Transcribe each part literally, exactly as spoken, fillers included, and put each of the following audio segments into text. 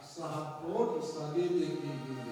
sahat ro di salelenglelengna.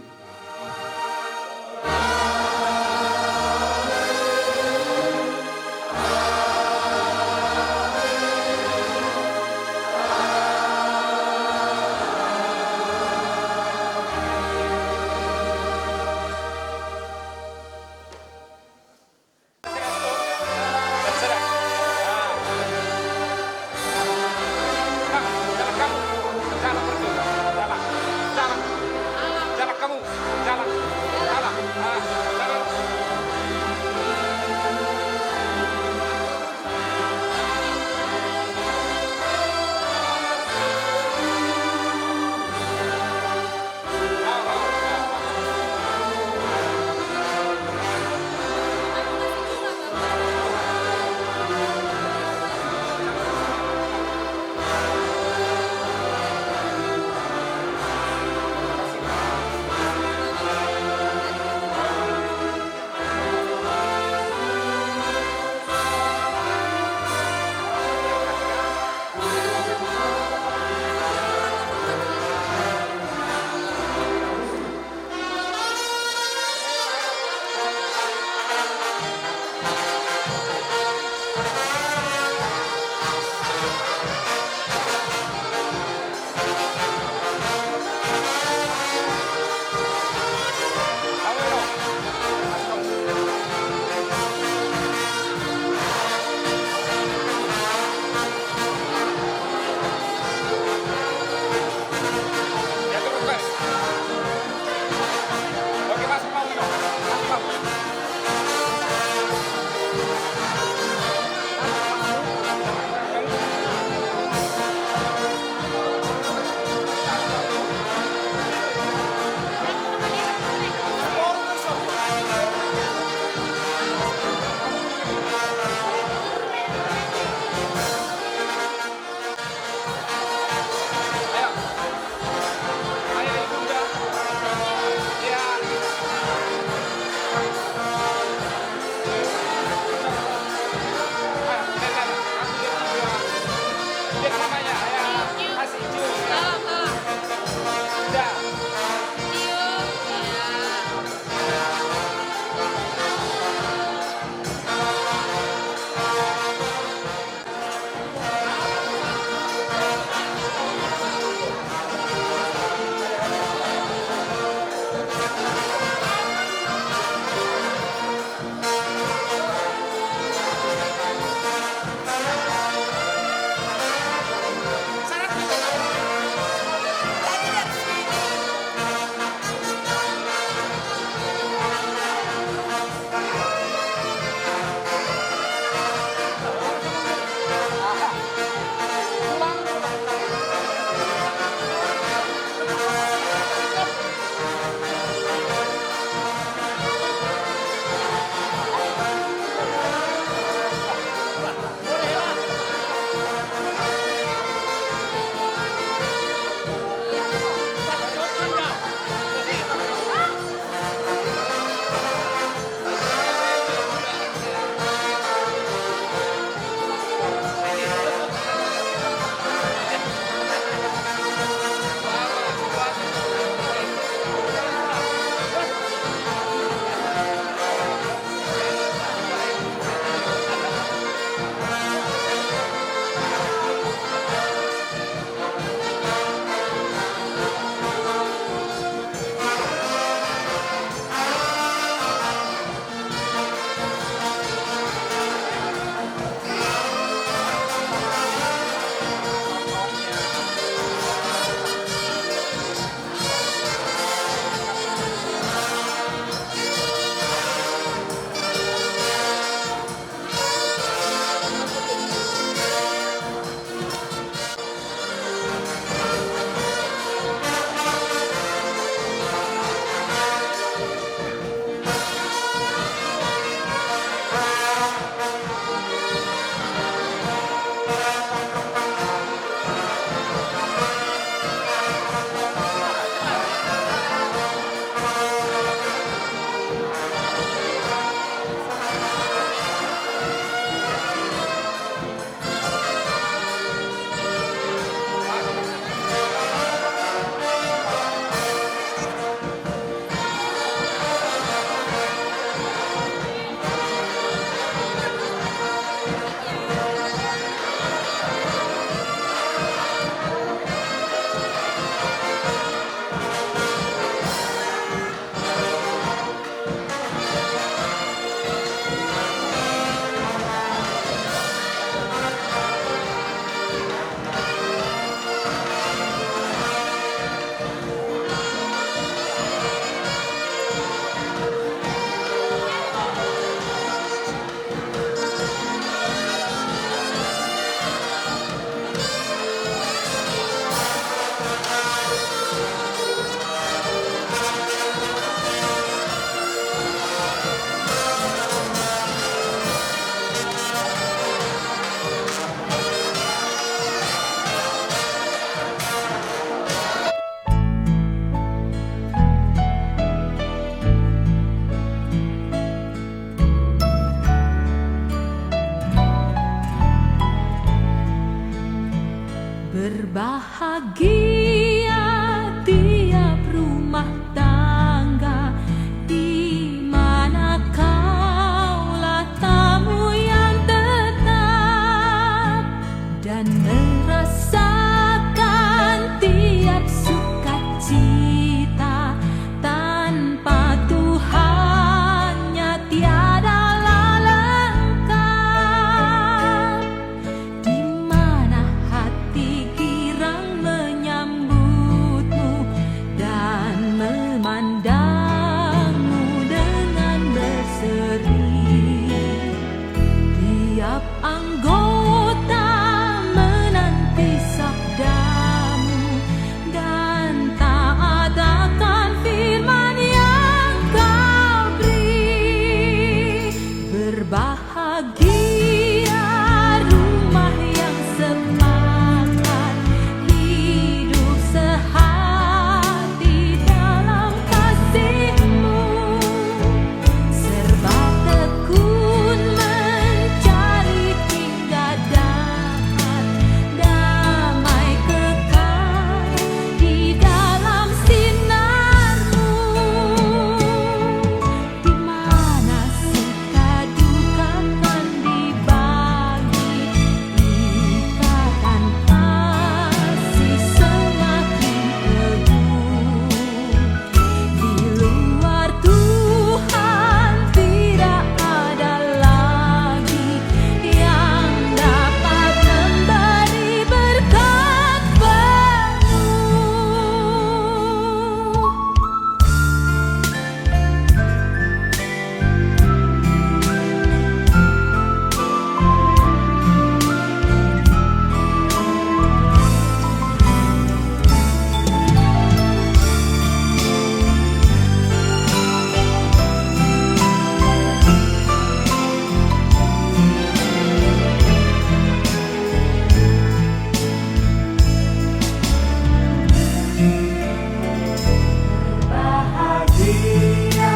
Bahagia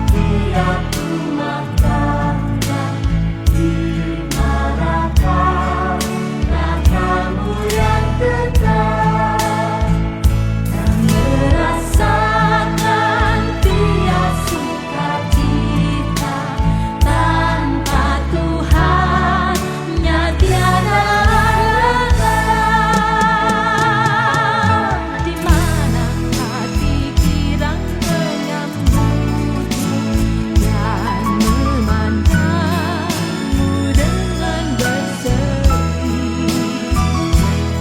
tiap rumah tangga di mana kau dan kamu yang tetap, dan merasakan tiap sukacita. Tanpa Tuhan, nya tiada arti. Di mana hati girang menyambutmu dan memandangmu dengan berseri.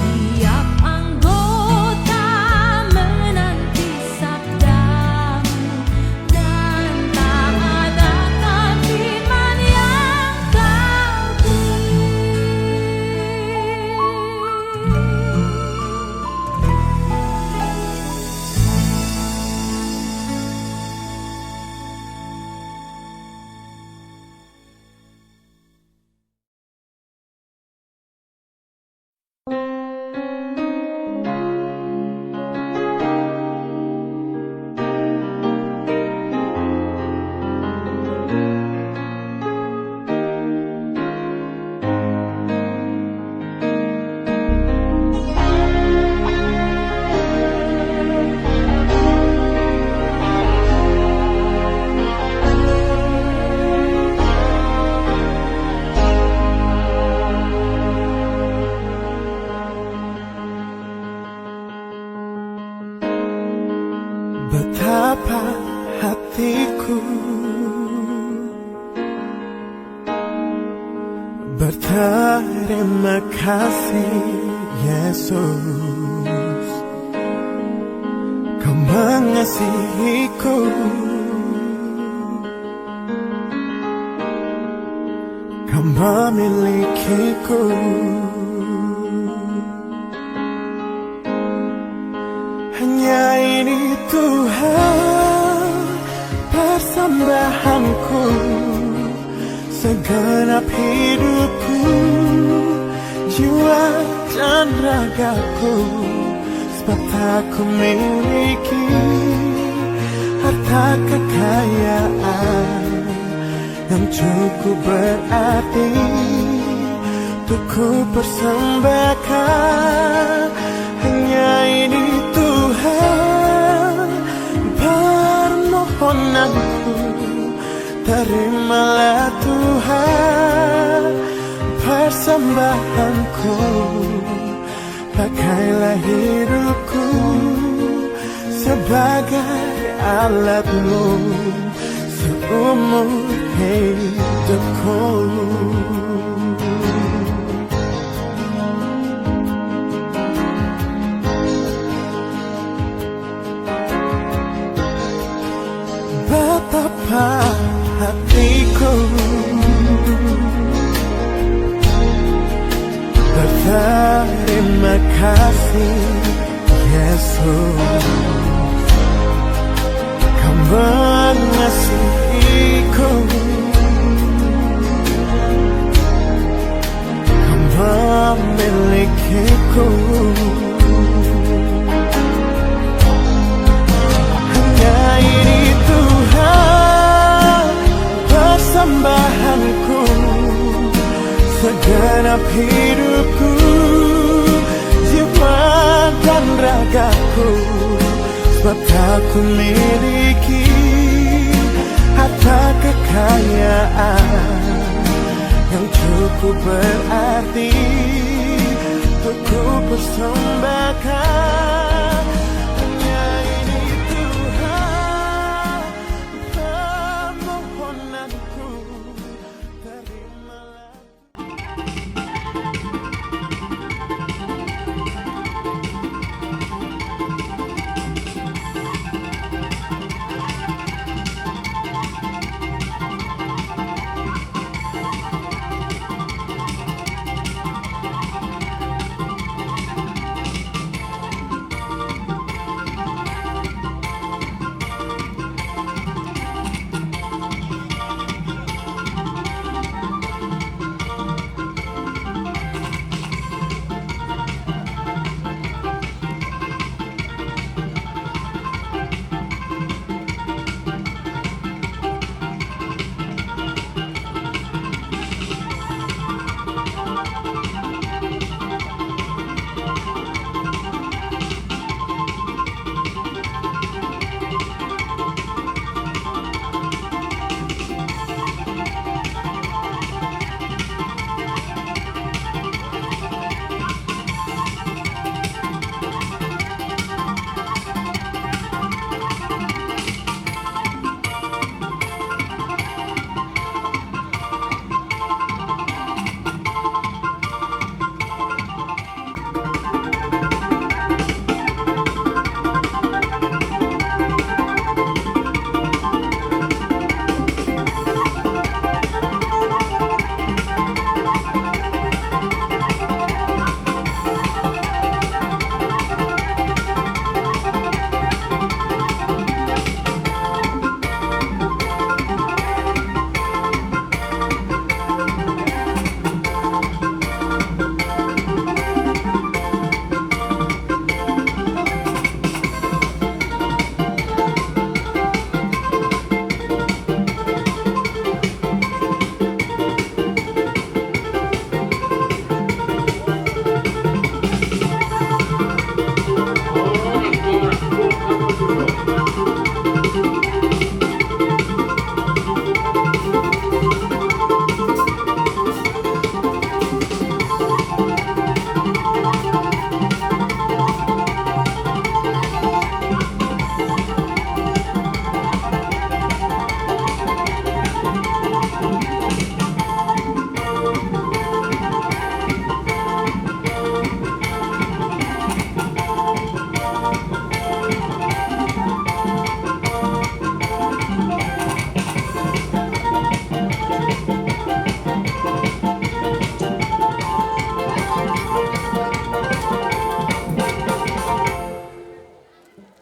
Tiap anggota menanti sabdamu, dan tak adakah firman yang kau beri. Betapa hatiku berterima kasih, Yesus, Kau mengasihiku, Kau memilikiku. Hanya ini Tuhan persembahanku, segenap hidupku, jiwa dan ragaku, sebab tak ku miliki harta kekayaan yang cukup berarti untuk ku persembahkan. Hanya ini Tuhan permohonanku, terimalah Tuhan persembahanku. Pakailah hidupku sebagai alat-Mu seumur hidupku. Betapa hatiku berterima kasih, Yesus, Kau mengasihiku, Kau memilikiku. Hanya ini Tuhan persembahanku, segenap hidupku, jiwa dan ragaku, sebab tak ku miliki harta kekayaan yang cukup berarti untuk ku persembahkan. Hanya ini Tuhan permohonanku, terimalah.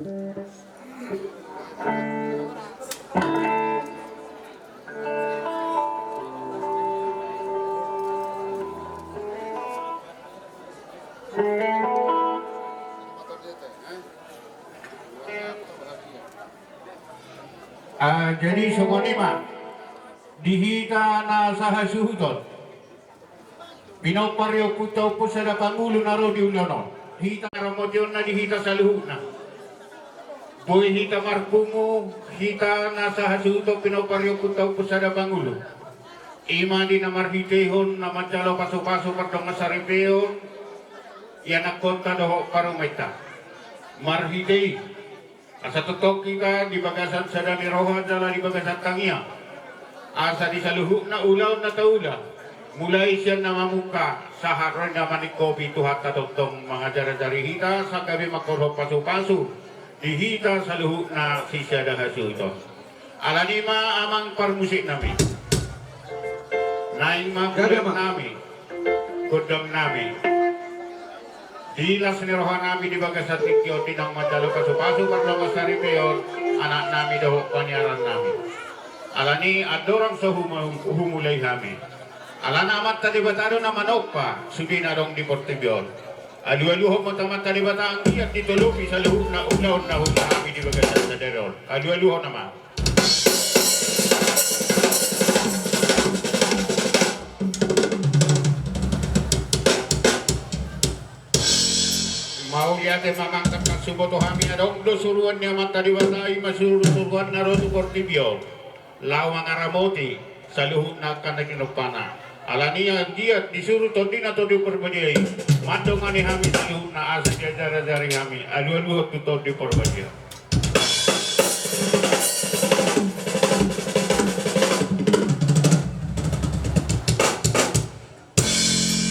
Ah, jadi songon i ma di hita na sahasuhuton. Pinompar ni ompunta Ompu Sada Pangulu na ro di ulaon on. Hita ramotionna di hita saluhutna. Boi hita marpungu, hita na sahasuhuton pinompar ni ompunta Ompu Sada Pangulu. I ma di na marhiteihon na manjalo pasupasu pardongan saripeon, ianakkonta dohot parumaenta. Marhite i. Asa tongtong hita di bagasan sada ni roha jala di bagasan tangiang. Asa di saluhutna ulaon na taula, mulai sian na mamungka sahat ro na maningkopi, Tuhanta tongtong mangajarajari hita, asa gabe mangkorhon pasupasu di hita saluhutna sisada hasuhuton. Alani ma amang parmusiknami. Naeng ma, gabe, amang, mulanami. Gondang nami. Di las ni roha nami di bagasan tingki on, di naung manjalo pasupasu pardongan saripeon anaknami dohot paniaran nami. Alani andorang so humu-, humulai hami. Alana Amanta Debata do na manompa sude na adong di portibi on. Alualuhon ma tu Amanta Debata anggiat ditolopi saluhutna ulaon na huula hami di bagasan sadari on. Alualuhon ma. Mauliate ma amang, tangkas huboto hami adong do suruan ni Amanta Debata, i ma suru-, suruan na ro tu portibi on laho mangaramoti saluhutna angka na tinompana. Alani anggiat disuru Tondina Tondi Parbadia i mandongani hami saluhutna asa diajarajari hami alualuhon tu Tondi Parbadia.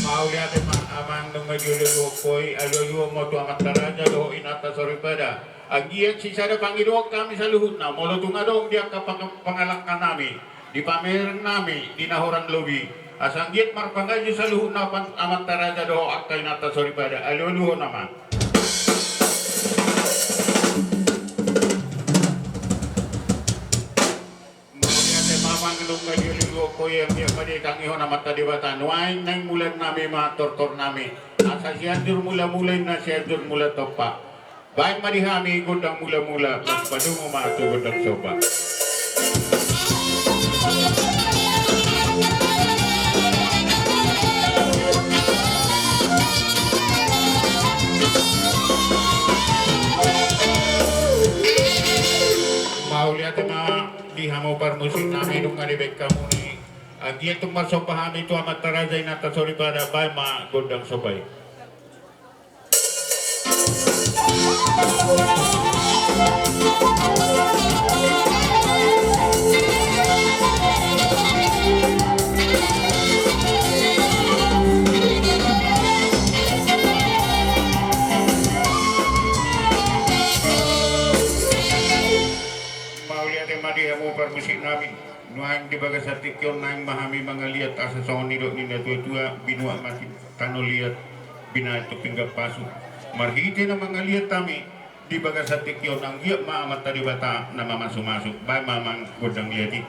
Mauliate ma amang, nunga dialualuhon ho i, alualuhon ma tu amanta raja dohot inanta soripada. Anggiat sisada pangidoan hami saluhutna, molo tung adong di angka pang-, pangalangka nami, di pamereng nami, di na hurang lobi, asa anggiat marpanganju saluhutna pan-, amanta raja dohot angka inanta soripada. Alualuhon amang. Mauliate ma amang, nunga dialualuhon ho i, anggiat ma ditangihon Amanta Debata. Nuaeng naeng mulaan nami ma tortor nami. Asa Sianjur Mulamula inna Sianjur Mula Tompa. Baen ma di hami gondang mulamula, padomu ma tu gondang somba. Mauliate ma di hamu parmusik nami, nunga dibaen hamu i. Anggiat tung marsomba hami tu amanta raja inanta soripada, baen ma gondang somba i. Mauliate ma di hamu parmusik nami. Nuaeng di bagasan tingki on naeng ma hami mangaliat, asa songon nidok ni natuatua, binuat ma tano liat, binahen tu pinggan pasu. Marhite na mangaliat hami di bagasan tingki on, anggiat ma Amanta Debata na mamasumasu. Baen ma amang gondang liat i.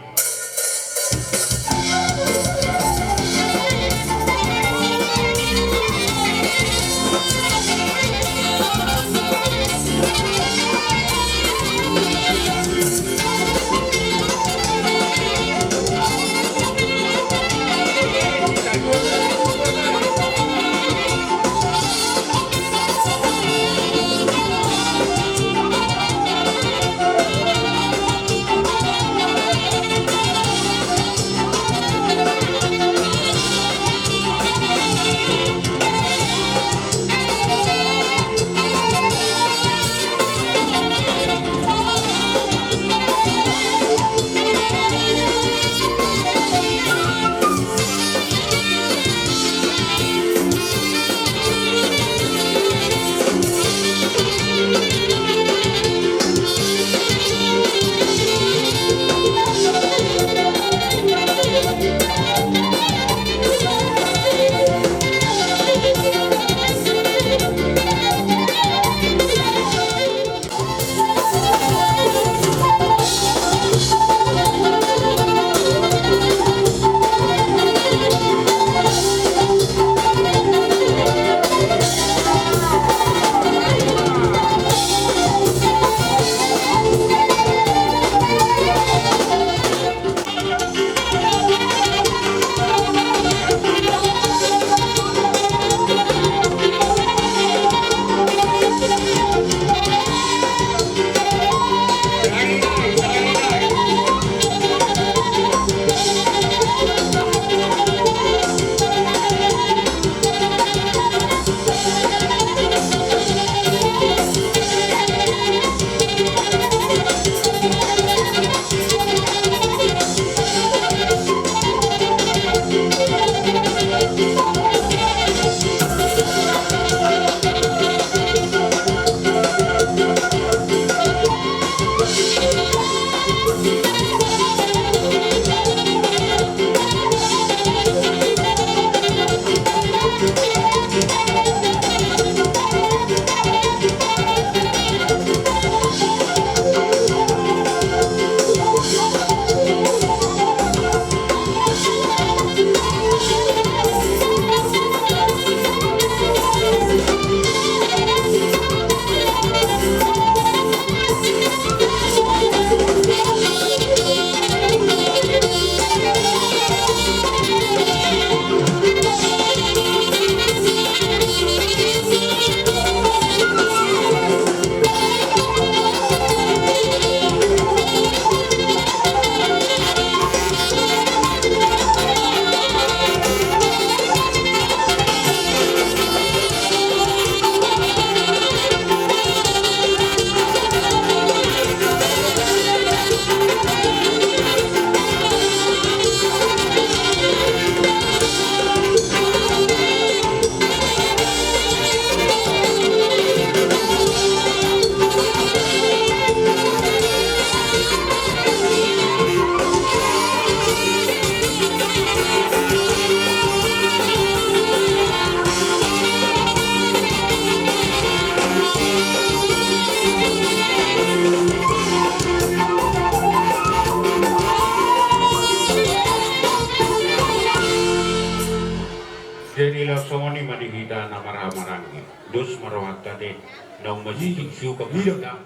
Hita na marhahamaranggi, dos ma rohanta ate, naung masisuksukan hita.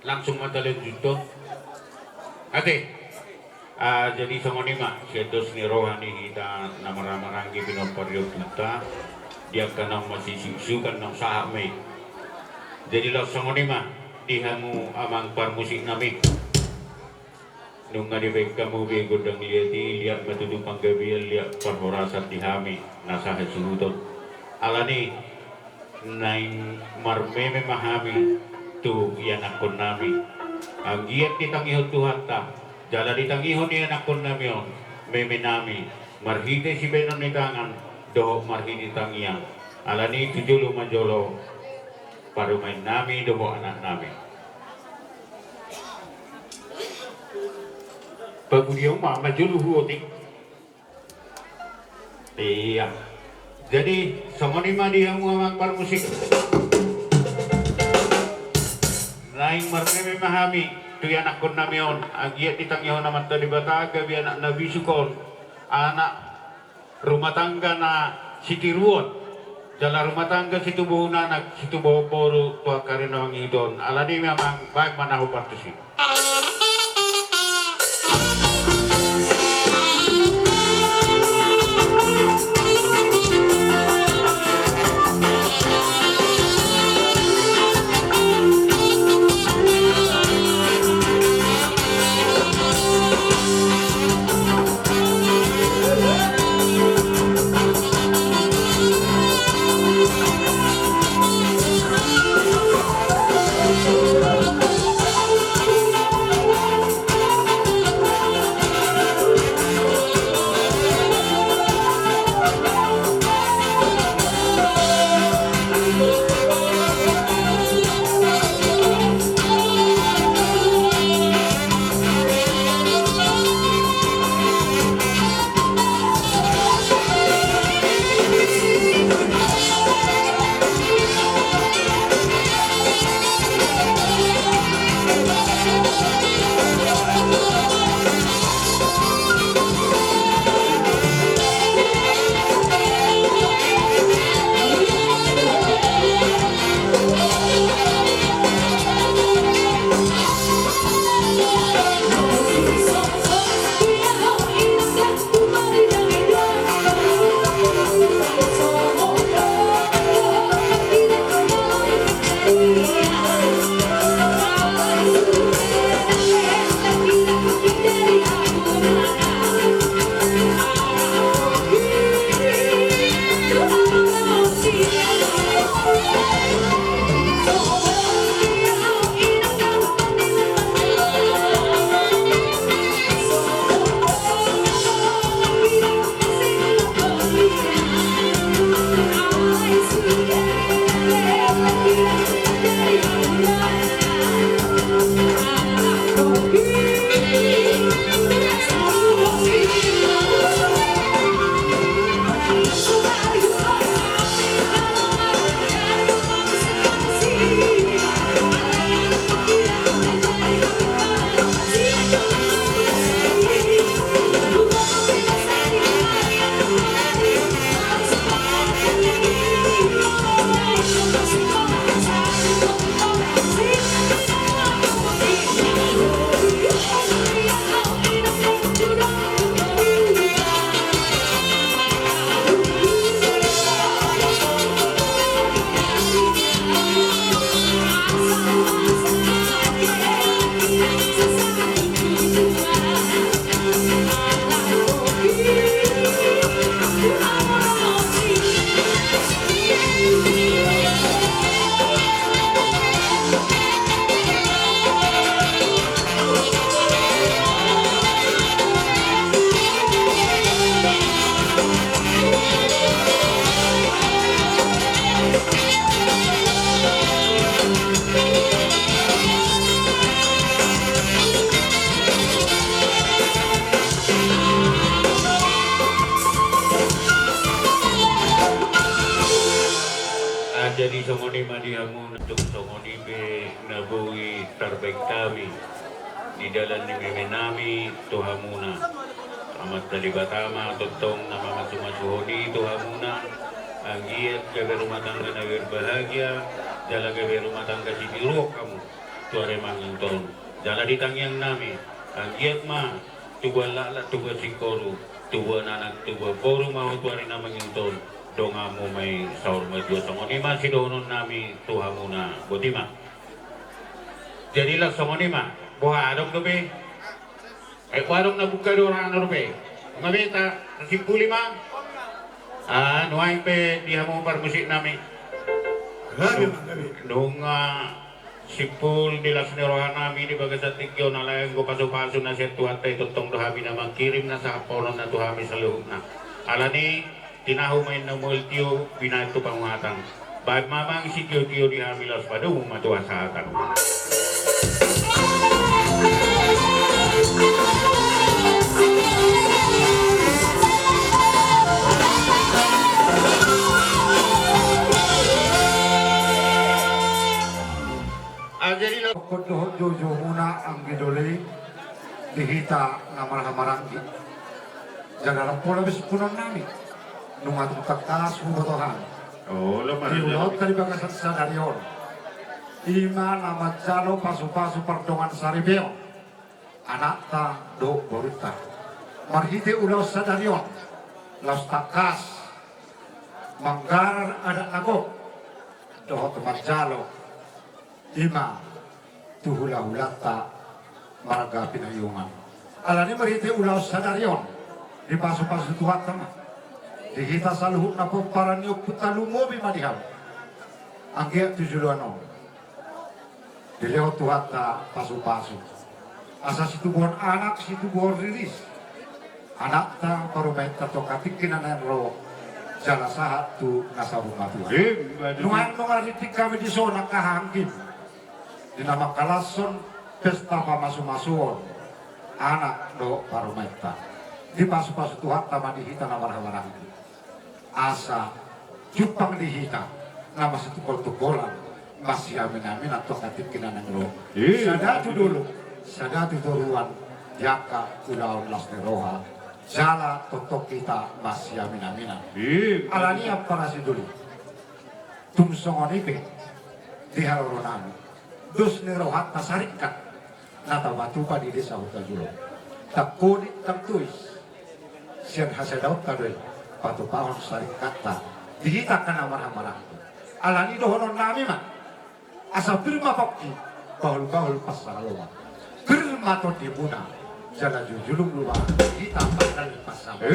Langsung ma talanjuthon ate. Ah, jadi songon i ma sian dos ni roha ni hita na marhahamaranggi pinompar ni ompunta, di angka naung masisuksukan naung sahat ma i. Jadi laos songon i ma di hamu amang parmusik nami. Nunga dibaen hamu be gondang liat i, liat ma tutu panggabean, liat parhorasan di hami na sahasuhuton. Alani naeng marmeme ma hami tu ianakkon nami. Anggiat ditangihon Tuhanta jala ditangihon ianakkon nami on meme nami marhite sibaenon ni tangan dohot marhite tangiang. Alani tu jolo ma jolo parumaen nami dohot anak nami. Pamudion ma, ma jolo huotik. Iya. Jadi songon i ma di hamu amang parmusik. Naeng marmeme ma hami tu ianakkon nami on, anggiat ditangihon Amanta Debata gabe anak na bisuk on, anak rumah tangga na sitiruon, jala rumah tangga situbuhon anak, situbuhon boru tu angka ari na mangihut on. Alani memang baen ma na hombar tusi. Ah, jadi songon i ma di hamu, tung songon i pe na boi tarbaen hami di dalan ni meme nami tu hamuna. Amanta Debata ma tongtong na mamasumasu hami tu hamuna. Anggiat gabe rumah tangga na berbahagia, jala gabe rumah tangga sitiruon hamu tu ari Manginton. Jala di tangiang nami, anggiat ma tubuan laklak, tubuan singkoru, tubuan anak, tubuan boru ma ho tu ari na Manginton. Donganmu ma i saur matua. Songon i ma sidohonon nami tu hamuna. Boti ma. Jadi laos songon i ma. Boha, adong dope? Ai boha, adong na buka do rohana dope? Nunga be tasimpuli ma. Ah, nuaeng pe di hamu parmusik nami. Gabe ma, gabe. Nunga simpul di las ni roha nami di bagasan tingki on, alai anggo pasupasu na sian Tuhanta i tongtong do hami na mangkirim na sahat pahonon na tu hami saluhutna. Alani tinahu ma inna mual tio, binahen tu panguhatan. Baen ma amang sitiotio di hami laos padomu ma tu hasahatan. Ajari lo. Dohot joujou muna anggi doli di hita na marhahamaranggi. Jala lam pola be simpunon nami. Nunga tung tangkas huboto hami. Oh, lam di ulaonta di bagasan sadari on. Ima na manjalo pasupasu pardongan saripeon anakta dohot borunta. Marhite ulaon sadari on, laos tangkas manggarar adat na gok dohot manjalo ima tu hulahulanta marga Pinayungan. Alani marhite ulaon sadari on, dipasupasu Tuhanta ma di hita saluhutna pomparan ni ompunta, lumobi ma di hamu. Anggiat tu joloan on dilehon Tuhanta pasupasu, asa situbuhon anak, situbuhon riris anakta, parumaenta tu angka tingki na naeng ro, jala sahat tu na saur matua. Ima tutu. Nuaeng nunga rintik hami dison angka haha anggim di na mangkalashon pesta pamasumasuon anak dohot parumaenta. Dipasupasu Tuhanta ma di hita na marhahamaranggi, asa jumpang di hita na masitungkoltungkolan, masiaminaminan tu angka tingki na naeng ro. Ima. Sada tu dolok, sada tu toruan, di angka ulaon las ni roha, jala tongtong hita masiaminaminan. Ima. Alani ampara sidoli, tung songon i pe di haroro nami, dos ni rohanta saringkat na tapatupa di desa Hutajulu. Ndang hodi, ndang tois, sian hasadaonta do i patupahon saringkatta di hita angka na marhahamaranggi. Alani dohonon nami ma, asa pir ma pongki, bahulbahul pansalongan, pir ma tondimuna, jala jujulung lubang di hita pardalin pansamotan.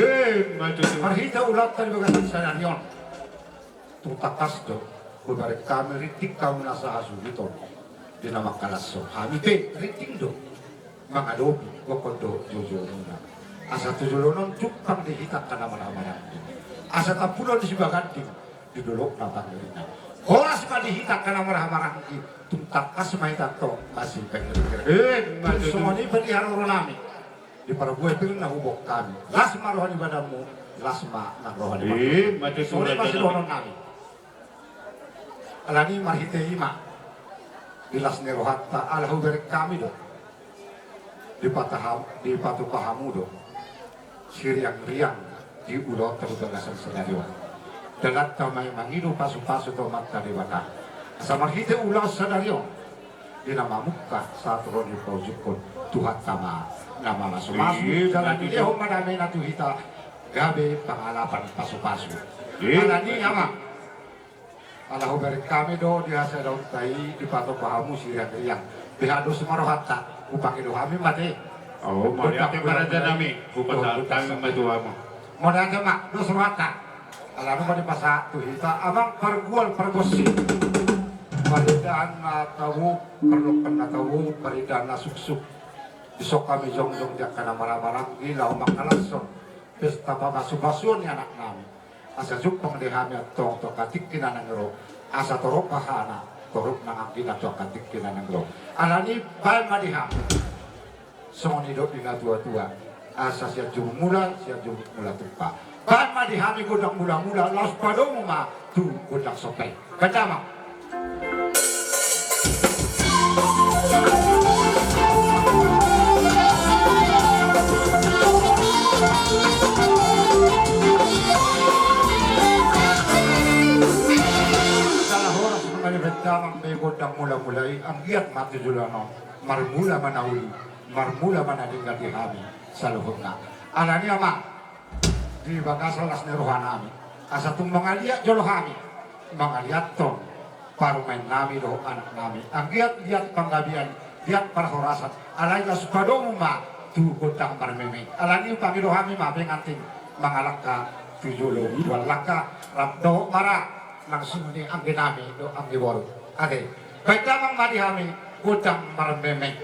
Ima tutu. Marhite ulaonta di bagasan sadari on, tung tangkas do hubereng hami rintik hamu na sahasuhuton di na mangkalashon. Hami pe rintik do mangadopi gokhon dohot joujoumuna, asa tu joloan on jumpang di hita angka na marhahamaranggi, asa tampulon ni Sibaganding di dolokna Panirinan. Horas ma di hita angka na marhahamaranggi, tung tangkas ma hita antong masipahiringhiring. Ima tutu. Songon i pe di haroro nami, di parbue pir na huboan hami, las ma roha ni badanmu, las ma nang roha ni badanmu. Ima tutu. Songon i ma sidohonon nami. Alani marhite i ma di las ni rohanta, ala hubereng hami do, dipataha-, dipatupa hamu do siriangriang di ulaonta di bagasan sadari on. Dalanta ma i mangido pasupasu tu Amanta Debata, asa marhite ulaon sadari on di na mamungka sahat ro di paujunghon, Tuhanta ma na mamasumasu. Ima tutu. Jala dilehon ma damena tu hita, gabe pangalapan pasupasu. Ima tutu. Alani i amang, ala hubereng hami do di hasadaonta i, dipatupa hamu siriangriang. Beha dos ma rohanta, hupangido hami ma te. O, mauliate ma raja nami, hupasahat hami ma tu hamu. Mauliate ma, dos rohanta. Alani ma dipasahat tu hita amang pargual pargonsi, parindahan na tabo, pardokkon na tabo, parindahan na suksuk. Dison hami jongjong di angka na marhahamaranggi laho mangkalashon pesta pamasumasuon ni anak nami. Asa jumpang di hami antong tu angka tingki na naeng ro, asa torop hahana, torop nang anggina tu angka tingki na naeng ro. Alani i baen ma di hami songon nidok ni natuatua, asa Sianjur Mula, Sianjur Mula Tumpak. Baen ma di hami gondang mulamula, laos padomu ma tu gondang sompek. Baen damang. Amang be gondang mula-mula i, anggiat ma tu joloan on marmula ma na uli, marmula ma na denggan di hami saluhutna. Alani i amang, di bagasan las ni rohanami, asa tung mangaliat jolo hami mangaliathon parumaennami dohot anaknami, anggiat liat panggabean, liat parhorasan, alai las padomu ma tu gondang marmeme. Alani i pangido hami ma pengantin mangalangka tu jolo, tu angka rap dohot mara, nang songon i angginami dohot anggiboru. Ate, baen damang ma di hami gondang marmeme.